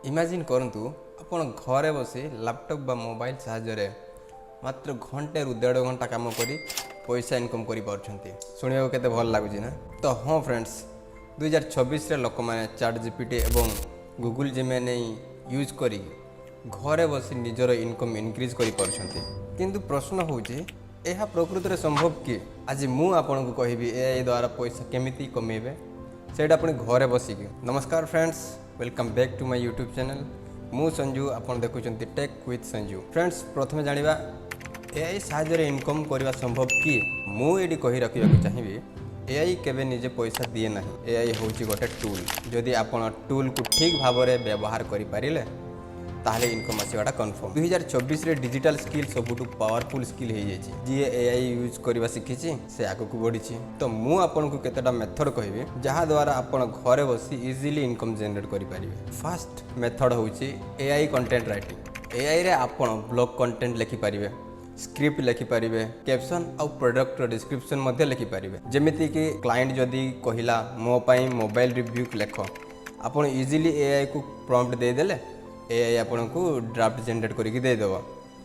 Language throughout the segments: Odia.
ଇମାଜିନ୍ କରନ୍ତୁ, ଆପଣ ଘରେ ବସି ଲାପଟପ୍ ବା ମୋବାଇଲ ସାହାଯ୍ୟରେ ମାତ୍ର ଘଣ୍ଟେରୁ ଦେଢ଼ ଘଣ୍ଟା କାମ କରି ପଇସା ଇନକମ୍ କରିପାରୁଛନ୍ତି। ଶୁଣିବାକୁ କେତେ ଭଲ ଲାଗୁଛି ନା? ତ ହଁ ଫ୍ରେଣ୍ଡସ୍, 2026ରେ ଲୋକମାନେ ଚାଟ୍ ଜିପିଟି ଏବଂ ଗୁଗୁଲ୍ ଜେମିନି ୟୁଜ୍ କରି ଘରେ ବସି ନିଜର ଇନକମ୍ ଇନକ୍ରିଜ୍ କରିପାରୁଛନ୍ତି। କିନ୍ତୁ ପ୍ରଶ୍ନ ହେଉଛି, ଏହା ପ୍ରକୃତରେ ସମ୍ଭବ କି? ଆଜି ମୁଁ ଆପଣଙ୍କୁ କହିବି, ଏଆଇ ଦ୍ୱାରା ପଇସା କେମିତି କମେଇବେ, ସେଇଟା ପୁଣି ଘରେ ବସିକି। ନମସ୍କାର friends, welcome back to my YouTube channel. ମୁଁ ସଞ୍ଜୁ, ଆପଣ ଦେଖୁଛନ୍ତି ଟେକ୍ ୱିଥ୍ ସଞ୍ଜୁ। ଫ୍ରେଣ୍ଡସ୍, ପ୍ରଥମେ ଜାଣିବା, ଏଆଇ ସାହାଯ୍ୟରେ ଇନକମ୍ କରିବା ସମ୍ଭବ କି? ମୁଁ ଏଇଠି କହି ରଖିବାକୁ ଚାହିଁବି, ଏଆଇ କେବେ ନିଜେ ପଇସା ଦିଏ ନାହିଁ। ଏଆଇ ହେଉଛି ଗୋଟେ ଟୁଲ୍। ଯଦି ଆପଣ ଟୁଲ୍କୁ ଠିକ୍ ଭାବରେ ବ୍ୟବହାର କରିପାରିଲେ, ତାହେଲେ ଇନକମ୍ ଆସିବାଟା କନଫର୍ମ। 2026ରେ ଡିଜିଟାଲ ସ୍କିଲ୍ ସବୁଠୁ ପାୱାରଫୁଲ୍ ସ୍କିଲ୍ ହେଇଯାଇଛି। ଯିଏ ଏଆଇ ୟୁଜ୍ କରିବା ଶିଖିଛି, ସେ ଆଗକୁ ବଢ଼ିଛି। ତ ମୁଁ ଆପଣଙ୍କୁ କେତେଟା ମେଥଡ଼ କହିବି, ଯାହାଦ୍ୱାରା ଆପଣ ଘରେ ବସି ଇଜିଲି ଇନକମ୍ ଜେନେରେଟ୍ କରିପାରିବେ। ଫାର୍ଷ୍ଟ ମେଥଡ଼ ହେଉଛି ଏଆଇ କଣ୍ଟେଣ୍ଟ ରାଇଟିଂ। ଏଆଇରେ ଆପଣ ବ୍ଲଗ୍ କଣ୍ଟେଣ୍ଟ ଲେଖିପାରିବେ, ସ୍କ୍ରିପ୍ଟ ଲେଖିପାରିବେ, କ୍ୟାପସନ୍ ଆଉ ପ୍ରଡ଼କ୍ଟର ଡିସ୍କ୍ରିପସନ୍ ମଧ୍ୟ ଲେଖିପାରିବେ। ଯେମିତିକି କ୍ଲାଏଣ୍ଟ ଯଦି କହିଲା, "ମୋ ପାଇଁ ମୋବାଇଲ ରିଭ୍ୟୁ ଲେଖ", ଆପଣ ଇଜିଲି ଏଆଇକୁ ପ୍ରମ୍ପ୍ଟ ଦେଇଦେଲେ, ଏଆଇ ଆପଣଙ୍କୁ ଡ୍ରାଫ୍ଟ ଜେନେରେଟ୍ କରିକି ଦେଇଦେବ।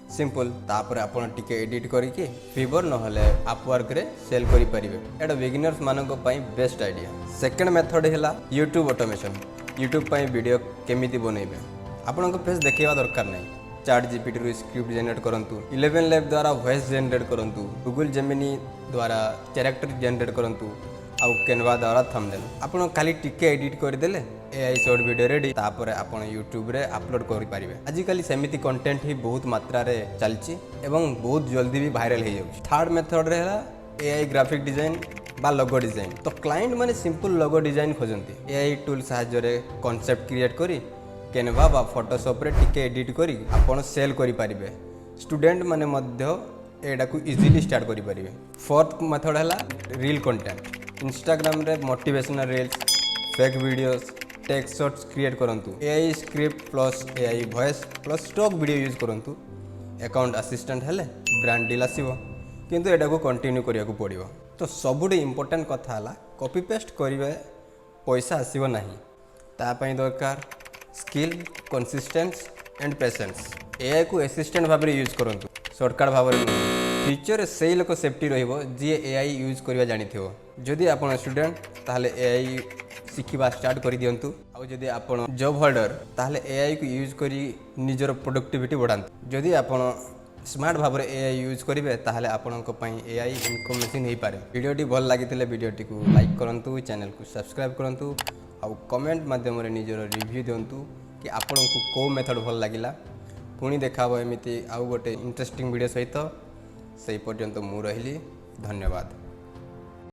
ସିମ୍ପଲ୍। ତାପରେ ଆପଣ ଟିକେ ଏଡ଼ିଟ୍ କରିକି ଫାଇଭର ନହେଲେ ଆପୱାର୍କରେ ସେଲ୍ କରିପାରିବେ। ଏଇଟା ବିଗିନର୍ସ ମାନଙ୍କ ପାଇଁ ବେଷ୍ଟ ଆଇଡ଼ିଆ। ସେକେଣ୍ଡ ମେଥଡ଼ ହେଲା ୟୁଟ୍ୟୁବ୍ ଅଟୋମେସନ୍। ୟୁଟ୍ୟୁବ୍ ପାଇଁ ଭିଡ଼ିଓ କେମିତି ବନେଇବେ, ଆପଣଙ୍କ ଫେସ୍ ଦେଖେଇବା ଦରକାର ନାହିଁ। ଚାଟ୍ ଜିପିଟିରୁ ସ୍କ୍ରିପ୍ଟ ଜେନେରେଟ୍ କରନ୍ତୁ, ଇଲେଭେନ୍ ଲ୍ୟାବ୍ ଦ୍ୱାରା ଭଏସ୍ ଜେନେରେଟ୍ କରନ୍ତୁ, ଗୁଗୁଲ୍ ଜେମିନି ଦ୍ୱାରା କ୍ୟାରେକ୍ଟର ଜେନେରେଟ୍ କରନ୍ତୁ ଆଉ କ୍ୟାନଭା ଦ୍ୱାରା ଥମ୍ବନେଲ୍। ଆପଣ ଖାଲି ଟିକେ ଏଡ଼ିଟ୍ କରିଦେଲେ ଏଆଇ ସର୍ଟ ଭିଡ଼ିଓ ରେଡ଼ି। ତାପରେ ଆପଣ ୟୁଟ୍ୟୁବରେ ଅପଲୋଡ଼ କରିପାରିବେ। ଆଜିକାଲି ସେମିତି କଣ୍ଟେଣ୍ଟ ହିଁ ବହୁତ ମାତ୍ରାରେ ଚାଲିଛି ଏବଂ ବହୁତ ଜଲ୍ଦି ବି ଭାଇରାଲ୍ ହେଇଯାଉଛି। ଥାର୍ଡ଼ ମେଥଡ଼ରେ ହେଲା ଏଆଇ ଗ୍ରାଫିକ୍ ଡିଜାଇନ୍ ବା ଲୋଗୋ ଡିଜାଇନ୍। ତ କ୍ଲାଏଣ୍ଟ ମାନେ ସିମ୍ପଲ୍ ଲୋଗୋ ଡିଜାଇନ୍ ଖୋଜନ୍ତି। ଏଆଇ ଟୁଲ୍ ସାହାଯ୍ୟରେ କନସେପ୍ଟ କ୍ରିଏଟ୍ କରି କ୍ୟାନଭା ବା ଫଟୋସପ୍ରେ ଟିକେ ଏଡ଼ିଟ୍ କରି ଆପଣ ସେଲ୍ କରିପାରିବେ। ଷ୍ଟୁଡେଣ୍ଟ ମାନେ ମଧ୍ୟ ଏଇଟାକୁ ଇଜିଲି ଷ୍ଟାର୍ଟ କରିପାରିବେ। ଫୋର୍ଥ ମେଥଡ଼ ହେଲା ରିଲ୍ କଣ୍ଟେଣ୍ଟ। ଇନଷ୍ଟାଗ୍ରାମରେ motivational reels, fake videos, tech shorts create କରନ୍ତୁ। AI script plus AI voice plus stock video use କରନ୍ତୁ। ଆକାଉଣ୍ଟ ଆସିଷ୍ଟାଣ୍ଟ ହେଲେ ବ୍ରାଣ୍ଡ ଡିଲ୍ ଆସିବ, କିନ୍ତୁ ଏଟାକୁ କଣ୍ଟିନ୍ୟୁ କରିବାକୁ ପଡ଼ିବ। ତ ସବୁଠୁ ଇମ୍ପୋର୍ଟାଣ୍ଟ କଥା ହେଲା, କପି ପେଷ୍ଟ କରିବେ ପଇସା ଆସିବ ନାହିଁ। ତା ପାଇଁ ଦରକାର ସ୍କିଲ୍, କନସିଷ୍ଟେନ୍ସ ଆଣ୍ଡ ପେସେନ୍ସ। ଏଆଇକୁ ଆସିଷ୍ଟାଣ୍ଟ ଭାବରେ ୟୁଜ୍ କରନ୍ତୁ, ସର୍ଟକଟ୍ ଭାବରେ ନୁହେଁ। ଫ୍ୟୁଚରରେ ସେଇ ଲୋକ ସେଫ୍ଟି ରହିବ, ଯିଏ ଏଆଇ ୟୁଜ୍ କରିବା ଜାଣିଥିବ। ଯଦି ଆପଣ ଷ୍ଟୁଡେଣ୍ଟ, ତାହେଲେ ଏଆଇ ଶିଖିବା ଷ୍ଟାର୍ଟ କରିଦିଅନ୍ତୁ। ଆଉ ଯଦି ଆପଣ ଜବ୍ ହୋଲ୍ଡର, ତାହେଲେ ଏଆଇକୁ ୟୁଜ୍ କରି ନିଜର ପ୍ରଡକ୍ଟିଭିଟି ବଢ଼ାନ୍ତୁ। ଯଦି ଆପଣ ସ୍ମାର୍ଟ ଭାବରେ ଏଆଇ ୟୁଜ୍ କରିବେ, ତାହେଲେ ଆପଣଙ୍କ ପାଇଁ ଏଆଇ ଇନକମ୍ ମେସିନ୍ ହେଇପାରେ। ଭିଡ଼ିଓଟି ଭଲ ଲାଗିଥିଲେ ଭିଡ଼ିଓଟିକୁ ଲାଇକ୍ କରନ୍ତୁ, ଚ୍ୟାନେଲକୁ ସବସ୍କ୍ରାଇବ୍ କରନ୍ତୁ ଆଉ କମେଣ୍ଟ ମାଧ୍ୟମରେ ନିଜର ରିଭ୍ୟୁ ଦିଅନ୍ତୁ କି ଆପଣଙ୍କୁ କେଉଁ ମେଥଡ଼ ଭଲ ଲାଗିଲା। ପୁଣି ଦେଖା ହେବ ଏମିତି ଆଉ ଗୋଟେ ଇଣ୍ଟରେଷ୍ଟିଂ ଭିଡ଼ିଓ ସହିତ। ସେଇ ପର୍ଯ୍ୟନ୍ତ ମୁଁ ରହିଲି। ଧନ୍ୟବାଦ।